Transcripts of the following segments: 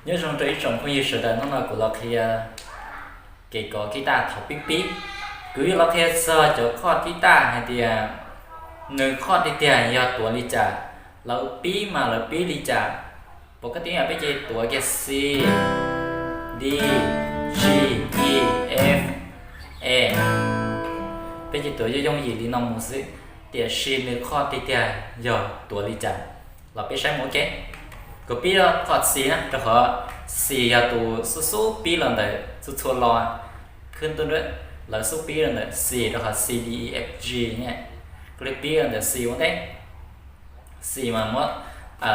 Nyob zoo rau ib tsoom phooj ywg sawv daws, hnub no kuv los qhia kev kov kib taj thaum pib pib. Kuv yuav los qhia txog cov khoj kib taj hais tias nws khoj tiag tiag yog tuav li cas, lawv pib mas lawv pib li cas. Pom koj tib yam peb ces tuav kiag C, D, G, E, F, E. Peb ces tuav yooj yooj yim li no mus xwb, tiam sis nws khoj tiag tiag yog tuav li cas los peb saib mus ua ke. Kuv pib khoj C na, rau qhov C yog tus xub xub pib los ntawm txhua txhua lo, khwb ntuj nruab, lawv xub pib los ntawm C, rau qhov C, D, E, F, G ne. Kuv li pib los ntawm C ua ntej. C mas muab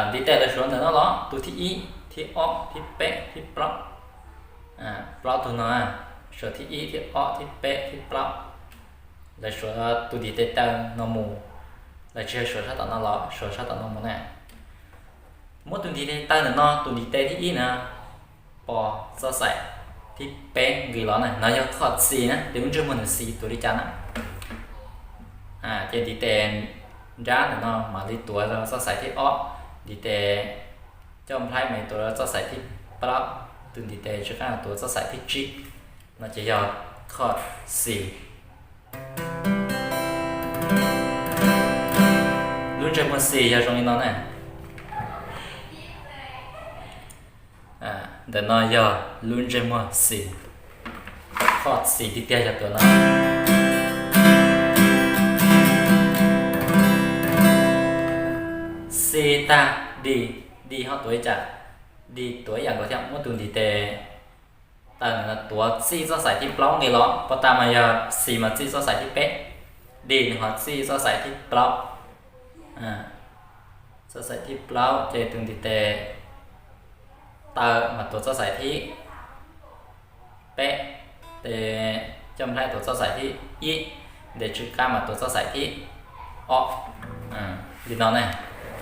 ntiv tes lawv suav ntawm no los, tus thib ib, thib ob, thib peb, thib plaub, plaub tug no, suav thib ib, thib ob, thib peb, thib plaub. Lawv suav tus ntiv tes taw no mus, lawv tsis yog suav sab tom no los, suav sab tom no mus na. Muab tus ntiv tes taw ntawm no, tus ntiv tes thib ib na, pos txoj xaim thib peb nqis los na, no yog khoj C na, tes lub ntsej muag ntawm C tuav li cas na. Ces ntiv tes nrab ntawm no mam li tuav rau txoj xaim thib ob, ntiv tes coj nplhaib mam li tuav rau txoj xaim thib plaub, tus ntiv tes tsw qab tuav txoj xaim thib tsib, no ces yog khoj C. Lub ntsej muag C yog zoo li no na. Ntawm no yog lub ntsej muag C. Khoj C tiag tiag yog tuav no. C tag D, D ho tuav li cas? D tuav ib yam nkaus thiab, muab tus ntiv tes taw ntawm no tuav txij txoj xaim thib plaub nqis los, pos tas mas yog C mas txij txoj xaim thib peb, D nws ho txij txoj xaim thib plaub. Txoj xaim thib plaub ces tus ntiv tes taw mas tuav txoj xaim thib peb, tes coj nplhaib tuav txoj xaim thib ib, tes tsw qab mas tuav txoj xaim thib ob. Li no ne,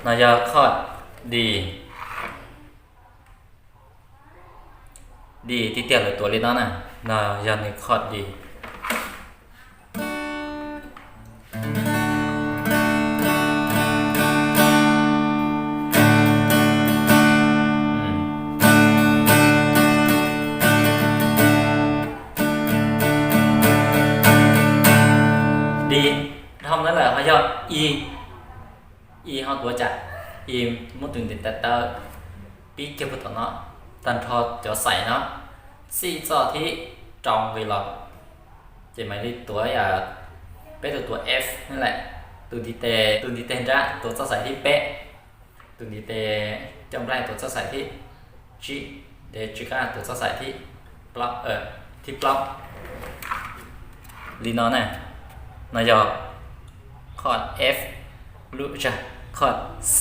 no yog khoj D. D tiag tiag lawv tuav li no na, no yog nws khoj D. D dhau ntawd lawm ho yog E. E ho tuav cas? E muab tus ntiv tes taw pib kiag puag tom no, tag nrho cov xaim no, txij txoj thib rau nqis los, ces mam li tuav, peb tus tuav F ne lawm, tus ntiv tes, tus ntiv tes nrab tuav txoj xaim thib peb, tus ntiv tes coj nplhaib tuav txoj xaim thib tsib, tes tsw qab tuav txoj xaim thib plaub, thib plaub. Li no na, no yog khoj F, lub, khoj C,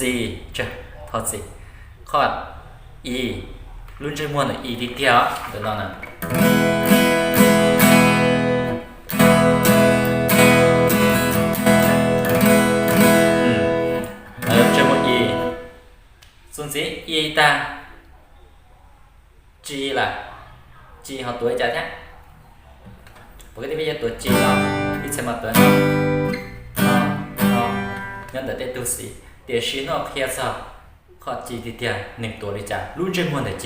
thov txim, khoj E, lub ntsej muag ntawm E tiag tiag ntawm no na. Ntsej muag E, txuas ntxiv E tag, G lawm, G ho tuav li cas thiab? Pom koj tib peb yuav tuav G no, ib txhia mas tuav no, no, no, nyob ntawm tej tug xim, tiam sis hnub no qhia txog khoj G tiag tiag nws tuav li cas, lub ntsej muag ntawm G.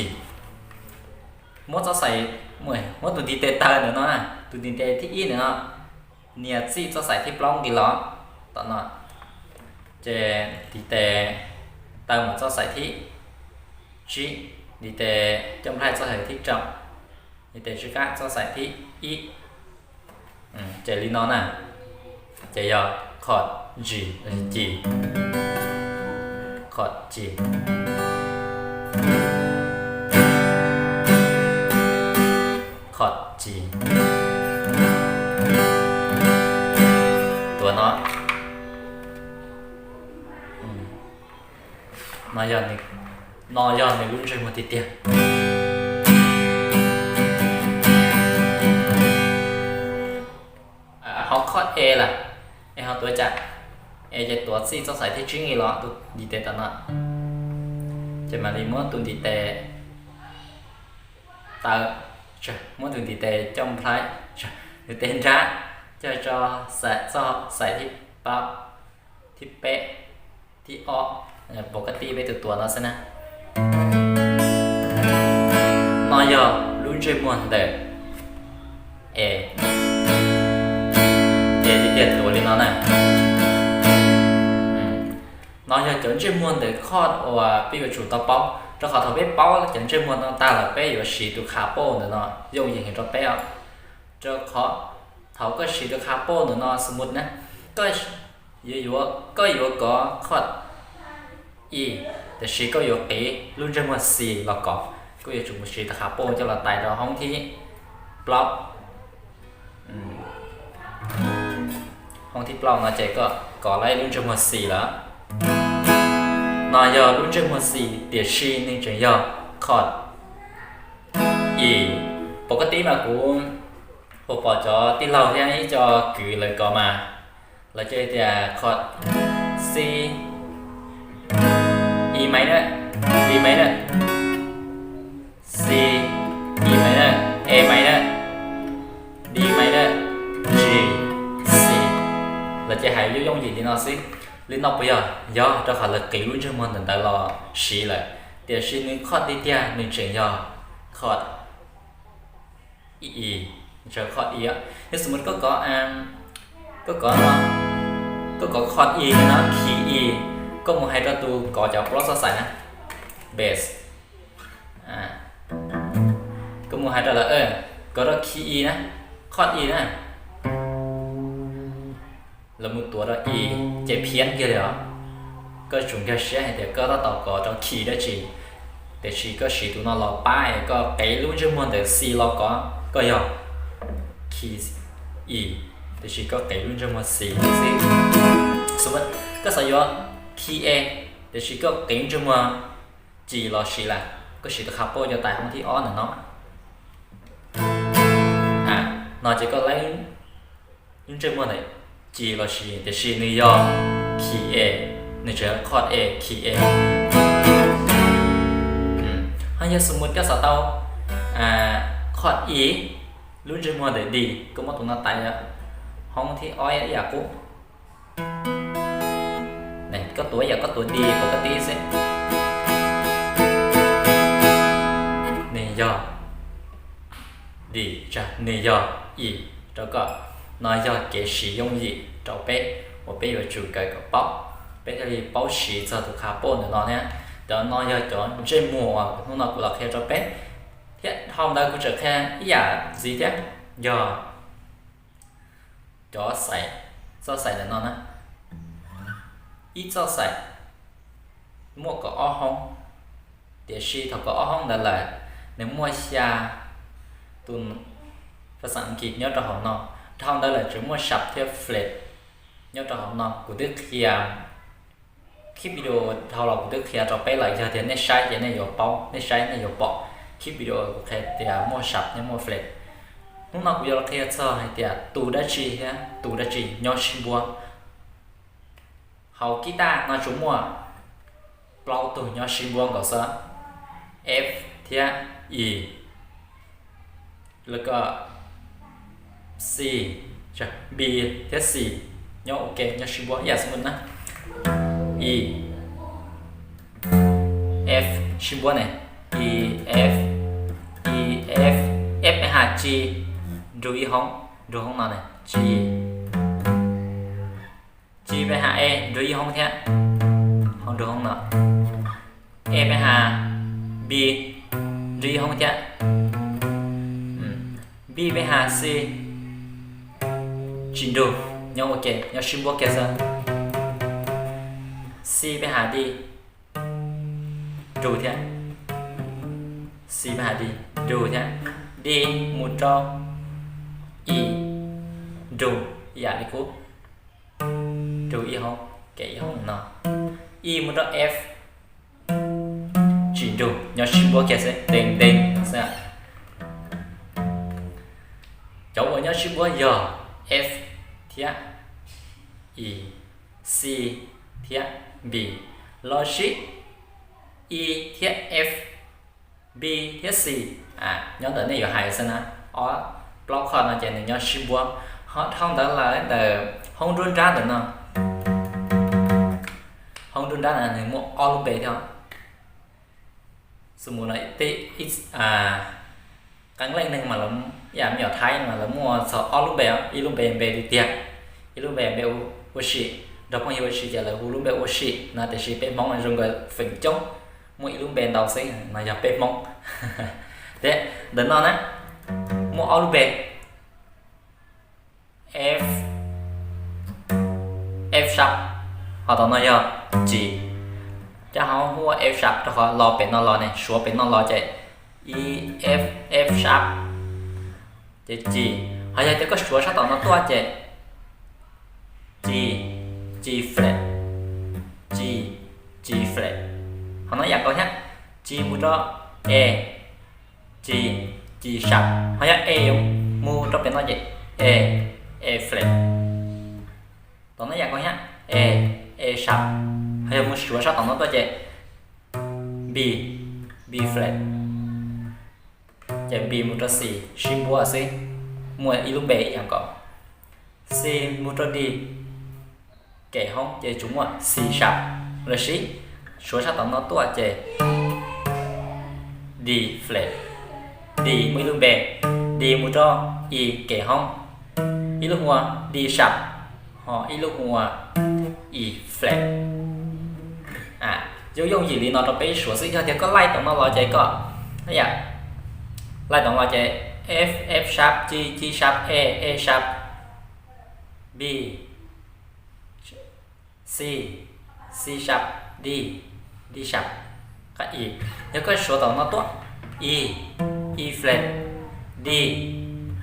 Muab txoj xaim, muab tus ntiv tes taw ntawm no, tus ntiv tes thib ib ntawm no, nias txij txoj xaim thib plaub nqis los tom no, ces ntiv tes taw mas txoj xaim thib tsib, ntiv tes coj nplhaib txoj xaim thib rau, ntiv tes tsw qab txoj xaim thib ib. Ces li no na, ces yog khoj G, G, khoj G, khoj G, tuav no. No yog nws, no yog nws lub ntsej muag tiag tiag. Ho khoj E lawm, E ho tuav cas? E ces tuav txij txoj xaim thib tsib nqis los tus ntiv tes tom no, ces mam li muab tus ntiv tes taw, muab tus ntiv tes coj nplhaib, ntiv tes nrab coj tso txoj xaim thib plaub, thib peb, thib ob, pom koj tib peb tus tuav no xwb na. yog lub ntsej muag ntawm E, E tiag tiag tuav li no na. No yog cov ntsej muag ntawm chord uas peb yuav tsum tau paub, rau qhov thaum peb paub cov ntsej muag no tag lawm peb yuav siv tus capo ntawm no yooj yim heev rau peb os. Rau qhov thaum koj siv tus capo ntawm no, xws mus na, koj yuav, koj yuav kov chord E, tiam sis koj yuav qiv lub ntsej muag C los kov, koj yuav tsum mus siv tus capo coj los tais rau hoob thib plaub. Hoob thib plaub no ces koj kov lawm lub ntsej muag C lawm. No yog lub ntsej muag C, tiam sis nws tseem yog chord E. Pom koj tib mas kuv hu pom cov tij laug thiab ib co kwv lawv kov mas lawv cia tias chord C, E minor, B minor, C, E minor, A minor, D minor, G, C. Lawv cia hais yooj yooj yim li no xwb. Li no puas yog? Yog, rau qhov lawv qiv lub ntsej muag ntawm ntawd los siv lawm. Tiam sis nws chord tiag tiag nws tseem yog chord E, chord E. Yog xws mus koj kov, koj kov, koj kov chord E no, key E, koj mus hais rau tus kov cov plaub txoj xaim na, bass, koj mus hais rau lawv, kov rau key E na, chord E na, lawv mus tuav rau E, ces phiab kiag li os. Koj tsum nkag siab hais tias koj tab tom kov rau key dab tsi, tiam sis koj siv tus no los pab es koj qiv lub ntsej muag ntawm C los kov, koj yog key E, tiam sis koj qiv lub ntsej muag C xwb. Xws mus koj xav yuav key A, tiam sis koj qiv ntsej muag C los siv lawm, koj siv tus capo coj tais hoob thib ob ntawm no. No ces koj lub ntsej muag ntawm C los siv, tiam sis nws yog key A, nws tseem yog chord A, key A. Ho yog xws mus koj xav tau chord E, lub ntsej muag ntawm D, koj muab tus no tais hoob thib ob ib yam qub. Koj tuav ib yam koj tuav D pom koj tib xwb. Nws yog D, nws yog E rau koj. No yog kev siv yooj yim rau peb uas peb yuav tsum kawm kom paub, peb thiaj li paub siv txog tus capo ntawm no thiab. Cov no yog cov ntsej muag uas hnub no kuv los qhia rau peb, thiab dhau ntawd kuv tseem qhia ib yam ntxiv thiab, yog cov xaim, txoj xaim ntawm no na. Ib txoj xaim muaj kaum ob hoob, tiam sis thaum kaum ob hoob ntawd lawm, nws muaj xya tus phas xas Askiv nyob rau hauv no. Dhau ntawd lawm tseem muaj sub thiab flat nyob rau hauv no. Kuv twb qhia clip video dhau los kuv twb qhia rau peb lawm, yog tias nej saib ces nej yuav paub, nej saib nej yuav pom clip video kuv qhia tias muaj sub thiab muaj flat. Hnub no kuv yuav los qhia txog hais tias tus dab tsi thiab tus dab tsi nyob sib npuab. Hauv kib taj no tsuas muaj plaub tug nyob sib npuab nkaus xwb, F thiab E, lawv ko C, B thiab C nyob ua ke nyob sib npuab ib yam xwb na. E, F sib npuab ne, E, F, E, F, F pe ha G, nrug ib hoob, nrug hoob no ne, G, G pe ha E nrug ib hoob thiab, hoob nrug hoob no, E pe ha B nrug ib hoob thiab, B pe ha C tsis nrug, nyob ua ke nyob sib npuab kiag xwb, C pe ha D nrug thiab, C pe ha D nrug thiab, D mus rau E nrug ib yam li qub, nrug ib hoob, ke ib hoob no, E mus rau F tsis nrug, nyob sib npuab kiag xwb, ntees ntees xwb. Cov uas nyob sib npuab yog F thiab E, C thiab B, los sis E thiab F, B thiab C, nyob ntawm nej yuav hais xwb na. Ob plaub qhov no ces nws nyob sib npuab. Ho dhau ntawd lawm ntawm hoob nruab nrab ntawm no, hoob nruab nrab no nws muaj ob lub npe thiab. Xws mus no, tej, ib, Qee leej neeg mas lawv, yam me nyuam Thaib mas lawv muaj txog ob lub npe, ib lub npe npe tiag tiag, ib lub npe npe ua si, nrog phooj ywg ua si ces lawv hu lub npe ua si no, tiam sis peb Hmoob zoo nkaus feem coob muaj ib lub npe ntau xwb no yog peb Hmoob. Thiab ntawm no na, muaj ob lub npe, F, F sharp, ho tom no yog G. Cov hauv hu ua F sharp rau qhov los pem no los ne, suav pem no los ces ib, F, F sharp, ces G. Ho yog tias koj suav sab tom no tuaj ces G, G flat, G, G flat. Ho no yam nkaus thiab, G mus rau A, G, G sharp. Ho yog A mus rau pem no ces A, A flat. Tom no yam nkaus thiab, A, A sharp. Ho yog mus suav sab tom no tuaj ces B, B flat. Ces B mus rau C, sib npuab xwb, muaj ib lub npe ib yam nkaus. C mus rau D, kem hoob ces tsuas muaj C sharp, los sis suav sab tom no tuaj ces D flat. D muaj ib lub npe, D mus rau E kem hoob, ib lub hu ua D sharp, ho ib lub hu ua E flat. Yooj yooj yim li no rau peb suav xwb. Yog tias koj laij tom no los ces koj, yam, laij tom no ces F, F sharp, G, G sharp, A, A sharp, B, C, C sharp, D, D sharp, qab E. Yog koj suav tom no tuaj, E, E flat, D,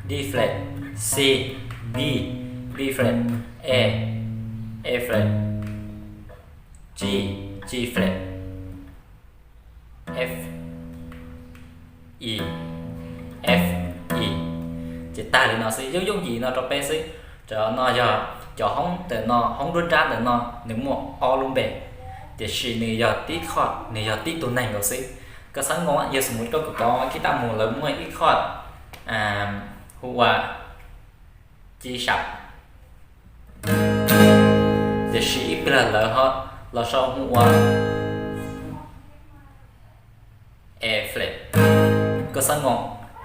D flat, C, B, B flat, A, A flat, G, G flat, F, E, F, E. Ces tag li no xwb, yooj yooj yim no rau peb xwb. Cov no yog cov hoob ntawm no, hoob nruab nrab ntawm no nws muaj ob lub npe, tiam sis nws yog tib chord, nws yog tib tug neeg nkaus xwb. Koj xab ngo, yog xws mus koj kuj kov kiv tab mus lawv muaj ib chord hu ua G sharp, tiam sis ib pliag lawv ho los sau hu ua A flat. Koj xab ngo,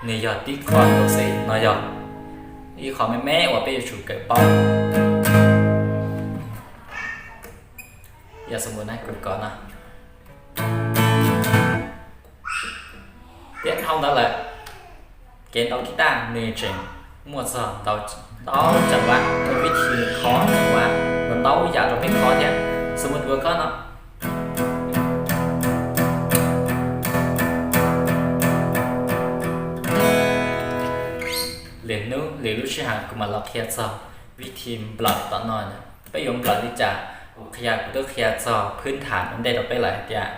nws yog tib chord nkaus xwb, no yog ib qho me me uas peb yuav tsum kawm paub. Yog xws mus na kuv kov no. Thiab dhau ntawd lawm, kev ntaus kiv tab nws tseem muaj txog ntau, ntau ceev vab, ua vib thi nws kho ceev vab, ntau ntau yam rau peb kho thiab. Xws mus kuv kho no. Lwm hnub lwm lub sij hawm kuv mam los qhia txog vib thi nplawm tom no, peb yuav nplawm li cas. Kuv qhia, kuv twb qhia txog phwb tham ua ntej rau peb lawm hais tias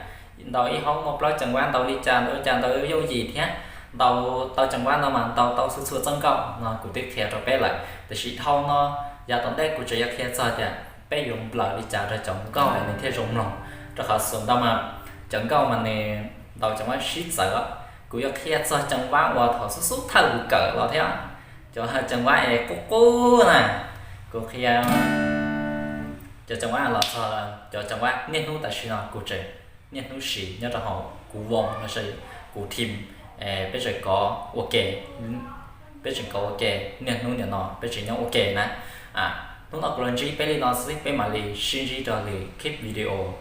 ntaus ib hoob muaj plaub ceev vab ntaus li cas, ntaus li cas ntaus yooj yim thiab ntaus tau ceev vab no mas ntaus tau txhua txhua txoj nkauj no kuv twb qhia rau peb lawm. Tiam sis dhau no, yav tom ntej kuv tseem yuav qhia txog tias peb yuav nplawm li cas rau cov nkauj nws thiaj zoo mloog, rau qhov xus ntau mas cov nkauj mas nws ntaus ceev vab sib txawv. Kuv yuav qhia txog ceev vab uas thaum xub xub thawj kuv kawm los thiab, cov ceev vab es qub qub na. Kuv qhia cov ceev vab los txog, cov ceev vab niaj hnub tam sim no kuv tseem niaj hnub siv nyob rau hauv kuv voo los sis kuv team, peb tseem kov ua ke, peb tseem kov ua ke niaj hnub nim no peb tseem nyob ua ke na. Hnub no kuv los ntsib peb li no xwb, peb mam li sib ntsib rau lwm clip video.